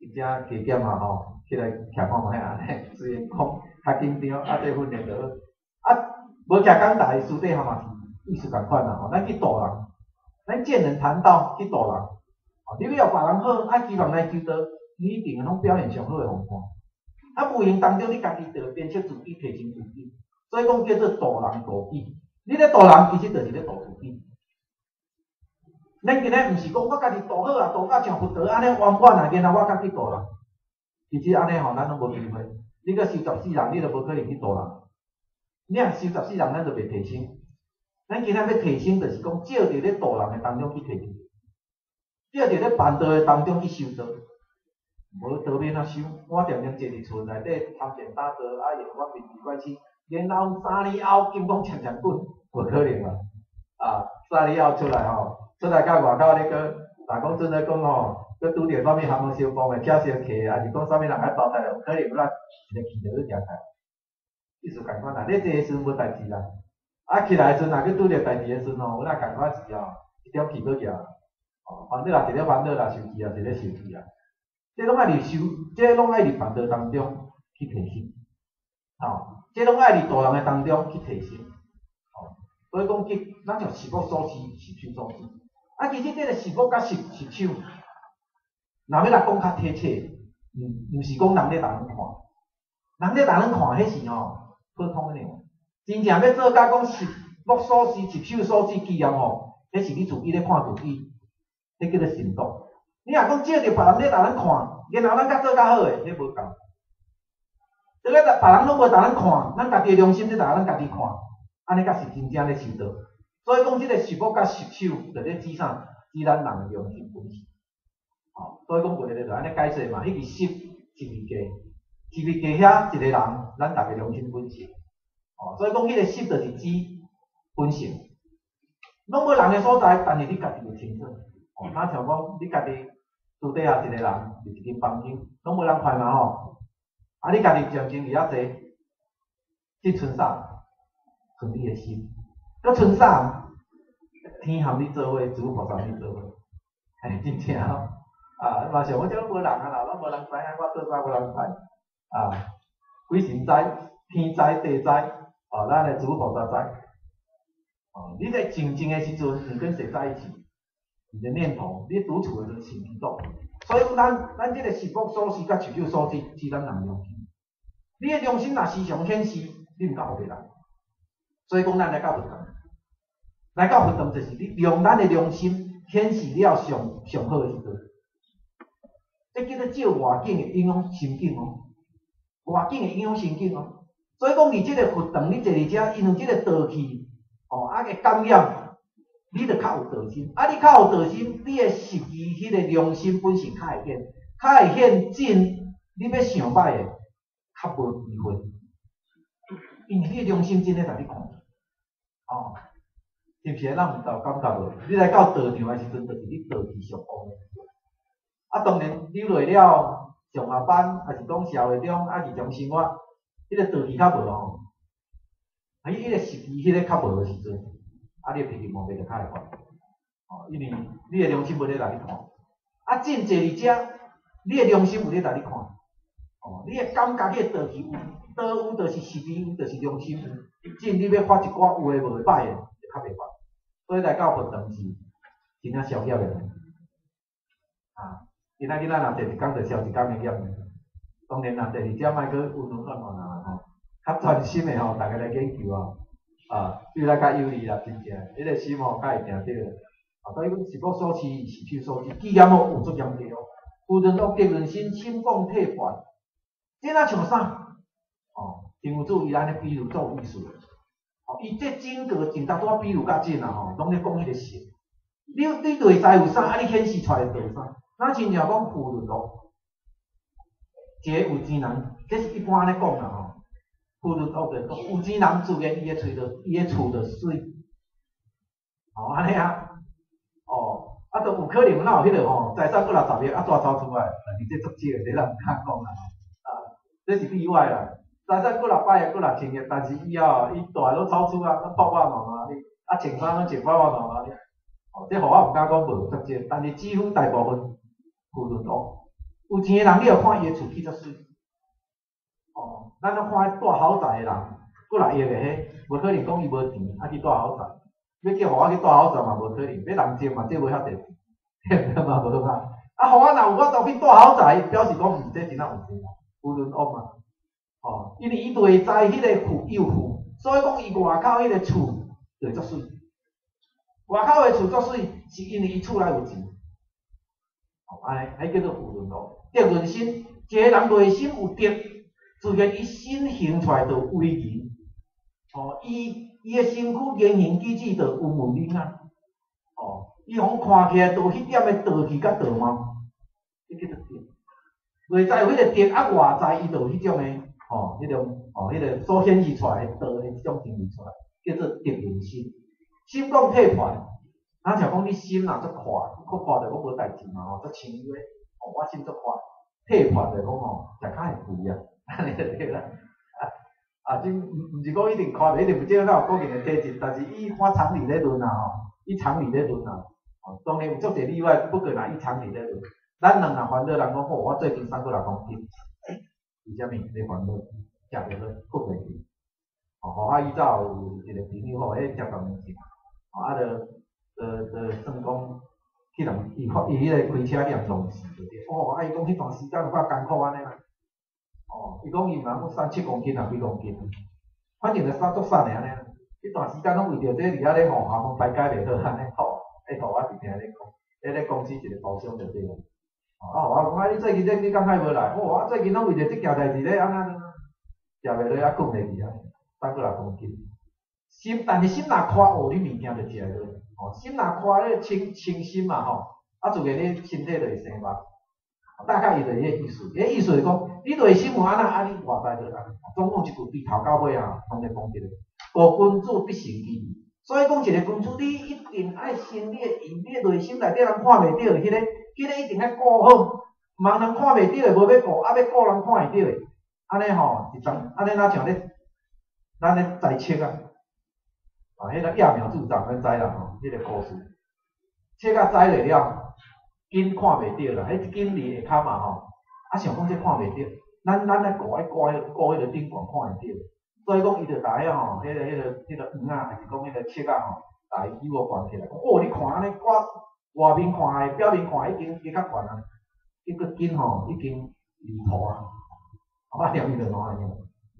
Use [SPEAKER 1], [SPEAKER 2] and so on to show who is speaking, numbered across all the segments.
[SPEAKER 1] 伊遮加減啊吼，起來徛看覓按呢，雖然講較緊張，啊，這訓練就好。啊，無徛講台私底下嘛是意思仝款啦吼，咱去度人，咱見人談道去度人。哦，你欲予別人好，啊，希望來求道，你一定攏表現上好的予看。啊，無形當中你家己就會鞭策自己，提升自己。所以講叫做度人度己。你咧度人，其實就是咧度自己。咱今仔毋是講我家己度好啊，度甲像佛陀按呢圓滿啊，然後我才去度人。其實按呢吼，咱攏無機會。你閣修十世人，你都無可能去度人。你若修十世人，咱就袂提升。咱今仔欲提升，就是講藉著咧度人的當中去提升，藉著咧辦道的當中去修道。無道欲按怎修？我定定坐佇厝內底參禪打坐，啊用我平時關心，然後3年後金剛漸漸滾，無可能啊！啊，三年後出來吼，出來到外口，你閣若講準咧講吼，閣拄著啥物項目相碰的，車相客，抑是講啥物人愛糟汰，有可能咱一个氣就去行開。意思仝款啦，咧坐的時陣無代誌啦，啊起來的時陣若去拄著代誌的時陣吼，有哪仝款是吼，一點氣閣起來，哦，煩惱也是咧煩惱啦，受氣也是咧受氣啊。這攏愛佇修，這攏愛佇辦道當中去提升，吼，這攏愛佇度人的當中去提升，吼，所以講去，咱像十目所視，十手所指，啊，其實這个十目佮十十手，若欲來講較貼切，毋是講人咧逐人看，人咧逐人看，彼是吼普通的爾。真正欲做甲講十目所視，十手所指，既然吼，彼是你自己咧看自己，彼叫做心度。你若講藉著別人咧逐人看，然後咱才做較好的，彼無仝。這个別人攏無逐人看，咱家己的良心咧逐咱家己看，按呢才是真正咧修道。所以講，這个十目佮十手，就咧指啥？指咱人的良心本性。吼，所以講有的就按呢解釋嘛，彼個十是物價，是物價遐一个人，咱逐个良心本性。哦，所以講彼个十就是指本性，攏無人的所在，但是你家己會清楚。哦，若像講你家己私底下一个人佇一間房間，攏無人看嘛吼，啊，你家己靜靜佇遐坐，這賰啥？賰你的心，閣賰啥？天和你做伙，諸菩薩你做伙，嘿，真正吼，啊，嘛想講這攏無人啊啦，攏無人知影我做啥，無人知，啊，鬼神知，天知，地知，哦，咱的諸菩薩知，哦，你在靜靜的時陣，你跟誰在一起？你的念頭，你獨處的時陣心動，所以咱這个十目所視佮十手所指，指咱人良心。你的良心若時常顯示，你毋敢唬別人。所以講，咱來到佛堂，來到佛堂就是你用咱的良心顯示了上上好的時陣。這叫做照外境會影響心境哦，外境會影響心境哦。所以講，佇這个佛堂，你坐佇遮，因為這个道氣，哦，啊會感染。你就較有道心，啊！你較有道心，你的實際彼個良心本性較會顯，較會顯真。你欲想歹的，較無機會，因為你的良心真咧共你看，哦，是毋是？咱有感覺無？你來到道場的時陣，就是你道氣上旺的時陣。啊，當然你落了上下班，抑是講社會中啊日常生活，彼個道氣較無吼，啊，伊彼個實際彼个較無的時陣。啊，你的脾氣毛病就較會發，哦，因為你的良心無咧共你看，啊，真坐佇遮，你的良心有咧共你看，哦，你會感覺彼个道氣有，道有就是是非有，就是良心有，真你欲發一寡有的無的歹的，就較袂發。所以來到佛堂是真正消業的，啊，今仔日咱若坐一工就消一工的業。當然若坐佇遮莫閣溫溫暖暖啊吼，較專心的吼，逐家來研究啊。啊，對咱較有利啦，真正，彼个心吼較會定著。啊，所以講十目所視，十手所指，記業哦有足嚴格哦。有人惡結論心，心廣體槃，這若像啥？哦，真有注意按呢比喻做意思。哦，伊這整個前頭拄仔比喻較真啊吼，攏咧講彼個性。你內在有啥，啊你顯示出來就有啥。若親像講富潤樂，一个有錢人，這是一般按呢講啦吼。富潤樂就講有錢人自然伊的喙就伊的厝就媠，哦按呢啊，哦，啊都有可能哪有彼个吼，財產過六十億啊跩走出來，但是這足少的，這咱毋敢講啦，啊，這是例外啦。財產過六百億、過六千億，但是伊哦，伊蹛攏走厝啊，攏破破爛爛哩，啊穿衫攏穿破破爛爛哩，哦，這予我毋敢講無足少，但是幾乎大部分富潤樂，有錢的人，你著看伊的厝起足媠。哦，咱攏看彼住豪宅的人，幾若億的彼，無可能講伊無錢，啊去住豪宅。欲叫予我去住豪宅嘛無可能，欲人借嘛借無遐濟錢，對嘛無啊？啊，予我若有法度去住豪宅，表示講毋這真正有錢人，富潤屋嘛。哦，因為伊內在彼个富有富，所以講伊外口彼个厝就會足媠。外口的厝足媠，是因為伊厝內有錢。哦，按呢，彼叫做富潤屋。德潤身，一个人內心有德，自然伊身形出來就有威儀。哦，伊的身軀言行舉止就溫文爾雅。哦，伊予人看起來就有彼點的道氣佮道貌，這叫做德。內在有彼个德，啊外在伊就有彼種的，吼，彼種，吼，彼个所顯示出來的道的這種行為出來，叫做德潤身。心講體闊，若像講你心若足闊，較闊就講無代誌嘛吼，足清幽的，吼，我心足闊，體闊就講吼，食較會肥啊，按呢就對啦。啊，這毋是講一定闊，一定有這個有個人的體質，但是以按常理咧論啊吼，以常理咧論啊，吼，當然有足濟例外，不過若以常理咧論，咱人若煩惱，人講吼，我最近瘦幾若公斤，為啥物？咧煩惱，食袂落，睏袂去。哦，我以早有一个朋友吼，彼食飯物件，吼啊，就算講去人伊發伊彼个開車去人撞死就對。哦，啊伊講彼段時間有夠艱苦按呢啦。哦，伊講伊毋通講瘦7公斤啊幾公斤，反正就瘦足瘦的按呢。彼段時間攏為著這佇遐咧吼，下昏排解袂好按呢吼，欸吼我是聽咧講，彼咧公司一个包廂就對啦。哦，啊我講啊你最近這你敢還無來？哦，我最近攏為著這件代誌咧按怎食袂落啊，睏袂去啊，瘦幾若公斤。心，但是心若寬，哦，你物件就食會落。哦，心若寬，咧清清心嘛吼，啊自然你身體就會生肉。大概伊就是彼个意思，彼个意思是講，你內心有按怎，啊你外在就按怎。總共一句對頭到尾啊，攏咧講這個。五君子必承其義，所以講一个君子，你一定愛先你的意，你的內心內底人看袂著的彼个，彼个一定愛顧好，毋通人看袂著的無欲顧，啊欲顧人看會著的，按呢吼，一陣按呢若像咧，咱咧栽粟啊，啊，彼个揠苗助長，咱知啦吼，彼个故事，粟仔栽落了，根看袂著啦，彼一根佇下跤嘛吼，啊想講這看袂著，咱愛顧愛顧彼顧彼个頂懸看會著。所以講，伊就共彼吼，彼个黃仔，還是講彼个粟仔吼，共伊起我懸起來，講哦，你看按呢，我外面看的，表面看已經加較懸啊，結果根吼已經離土啊，我念伊就按呢，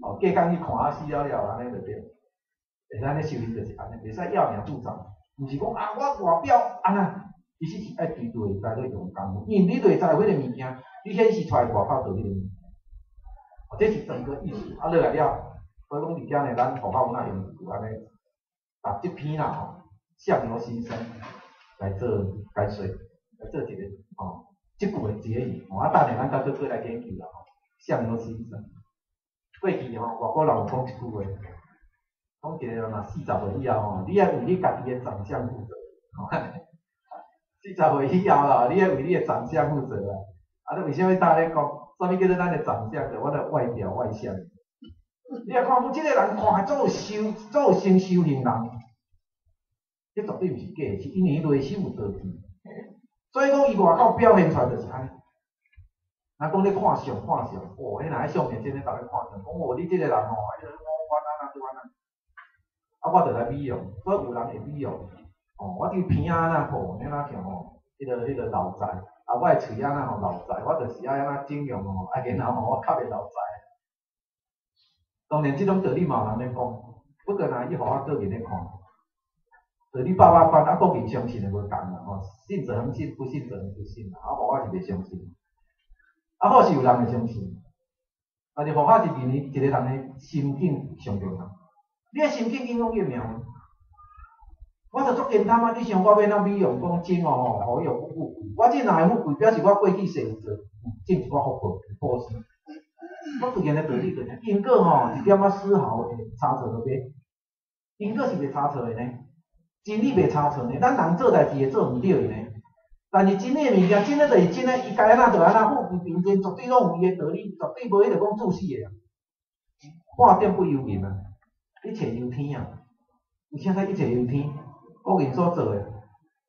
[SPEAKER 1] 哦，隔工去看啊死了了，按呢就對。欸，咱咧修行就是按呢，袂使揠苗助長，毋是講啊，我外表按怎，其實是愛對內在咧用功夫，因為你內在有彼个物件，你顯示出來外口就彼个物件，哦，這是整個意思，啊落來了。所以講佇遮呢，咱佛法有哪用一句按呢，擸這篇啦吼，相由心生來做解說，來做一個吼，這句的結語。吼，啊，等下咱閣閣過來研究啦吼。相由心生，過去吼，外國人有講一句話，講一個人若40歲以後吼，你愛為你家己的長相負責。40歲以後啦，你愛為你的長相負責啦。啊，你為啥物當咧講？啥物叫做咱的長相？就阮的外表外相。你若看講這個人看足有修，足有成修行人，這絕對毋是假的，是因為伊內心有道氣，所以講伊外口表現出來就是按呢。若講咧看相看相，哦，彼若彼相面真咧逐个看相，講哦，你這個人吼，彼个五官按怎對按怎，啊，我就來美容，所以有人會美容，哦，我這鼻仔按怎吼，你若像吼，彼个老財，啊，我的喙按怎吼老財，我就是愛按怎整容吼，啊，然後吼我較袂老財。當然，這種道理嘛有人咧講，不過若以予我個人咧看，道理百百款，啊，個人相信的無仝啦吼，信者恆信，不信者恆不信啦。啊，我是袂相信，啊，或是有人會相信，但是佛法是認為一個人的心境上重要。你的心境影響你的命運。我就足簡單啊！你想我欲按怎美容講整哦吼，予伊有富貴。我這若會富貴，表示我過去世有做，有種一寡福報，有布施。我自然的道理就是，因果吼一點仔絲毫的差錯都袂，因果是袂差錯的呢，真理袂差錯呢。咱人做代誌會做毋對的呢，但是真理的物件，真的就是真的，伊該按怎就按怎，富貴貧賤絕對攏有伊的道理，絕對無彼個講自死的啊。半點不由人啊，一切由天啊，為啥說一切由天？古人所做的，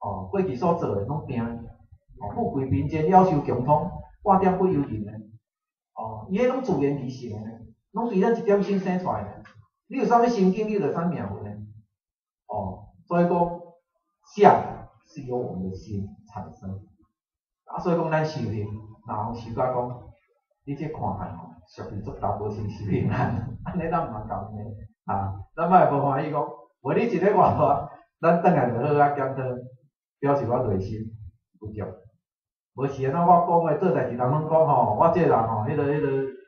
[SPEAKER 1] 哦，過去所做的攏定，哦，富貴貧賤，夭壽窮通。半點不由人的，哦，伊彼攏自然而成的，攏對咱一點心生出來的。你有啥物心境，你就啥命運的。哦，所以講相是由我們的心產生。啊，所以講咱修行，若有修到講，你這看看吼，俗氣足重，無像修行人，按呢咱毋通共呢，啊，咱嘛會無歡喜講，無你一个外大，咱轉來就好啊檢討，表示我內心不足。無是按怎我講的做代誌，人攏講吼，我這人吼，彼個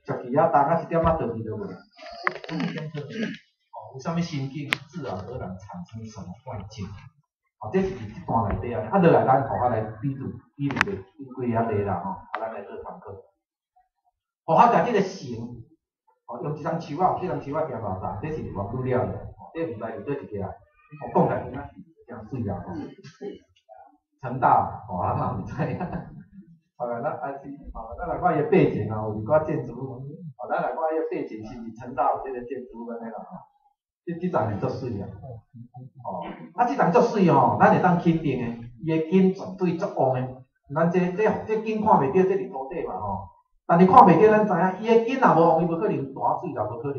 [SPEAKER 1] 俗氣仔重啊，一點仔道理都無。檢討，哦，有啥物心境，自然而然產生什麼外境。哦，這是佇這段內底啊，啊，落來咱互我來比喻，比喻者，因幾個例啦吼，啊，咱來做參考。互我共這個成，哦，用一丛樹仔，這叢樹仔誠偌大，這是原物料的，哦，這毋知是佗一個啊，哦，講來聽仔誠媠啊，吼。成大，哦，啊嘛毋知影。好啦，咱還是，哦，咱來看伊背景啊，有一寡建築物，哦，咱來看伊背景是毋是成大有這個建築物按呢啦，吼。這叢是足媠啊，哦，啊，這叢足媠吼，咱會當肯定的，伊的根絕對足旺的。咱這根看袂著，這是土底嘛吼。但是看袂著，咱知影，伊的根若無旺，伊無可能大媠啦，無可能。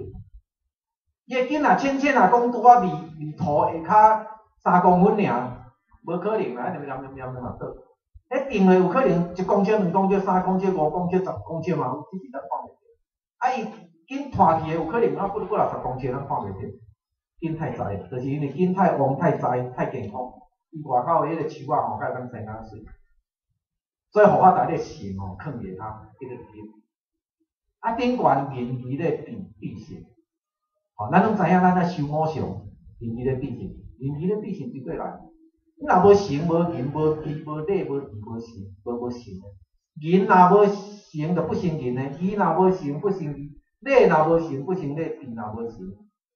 [SPEAKER 1] 伊的根若淺淺若講拄仔離土下跤3公分爾，無可能啦，一直黏黏黏黏嘛倒。彼定的有可能1公尺、2公尺、3公尺、5公尺、10公尺嘛，只是咱看袂著。啊，伊根拖去的有可能啊，幾幾若十公尺，咱看袂著。根太濟，就是因為根太旺、太濟、太健康，伊外口的彼個樹仔吼，才會當生較媠。所以護法台咧誠吼，囥佇下跤，叫做根。啊，頂懸仁義禮智智信，吼，咱攏知影，咱愛修五常，仁義禮智信，仁義禮智信對過來。你若無誠、無仁、無義、無禮、無智、無信、無誠的。仁若無誠，就不成仁的；義若無誠，不成義；禮若無誠，不成禮；智若無誠，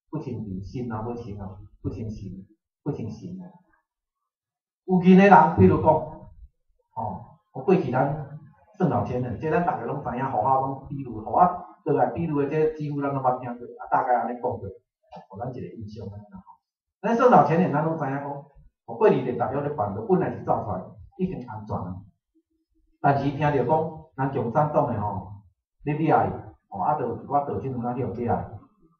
[SPEAKER 1] 不成智；信若無誠啊，不成信，不成信。有仁的人，比如講，吼，我過去咱算老錢的，這咱逐家攏知影，戶口攏比如，戶口落來比如的，這幾乎咱攏捌聽過，啊，大概按呢講過，予咱一個印象按呢啦吼。咱算老錢的，咱攏知影講，哦，過年就逐家咧辦，本來是走出來，已經安全啊。但是聽著講，咱共產黨的吼，咧掠伊，吼，啊，就有一寡道親有哪去予掠，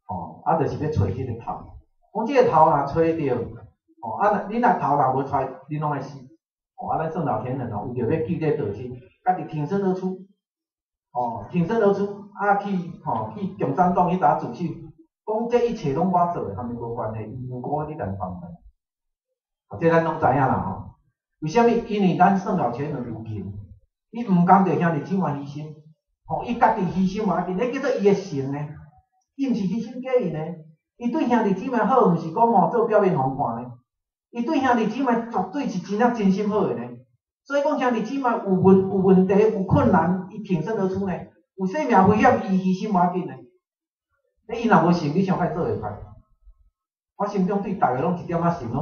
[SPEAKER 1] 吼，啊，就是欲揣這個頭。講這個頭若揣著，吼，啊，你若頭若無揣，你攏愛死。吼，啊，咱宋老天人哦，為著欲救這道親，家己挺身而出，吼，挺身而出，啊，去吼去共產黨彼搭自首，講這一切攏我做的，和伊無關係，伊無辜你共放來。這咱攏知影啦吼。為啥物？因為咱宋老天人有仁，伊毋甘著兄弟姊妹犧牲，吼，伊家己犧牲無要緊，彼叫做伊的誠呢。伊毋是虛心假意呢。伊對兄弟姊妹好，毋是講吼做表面予看呢。伊對兄弟姊妹絕對是真正真心好的呢。所以講兄弟姊妹有問題有困難，伊挺身而出呢。有生命危險，伊犧牲無要緊呢。伊若無誠，你想會做會歹？我心中對逐个攏一點仔誠攏。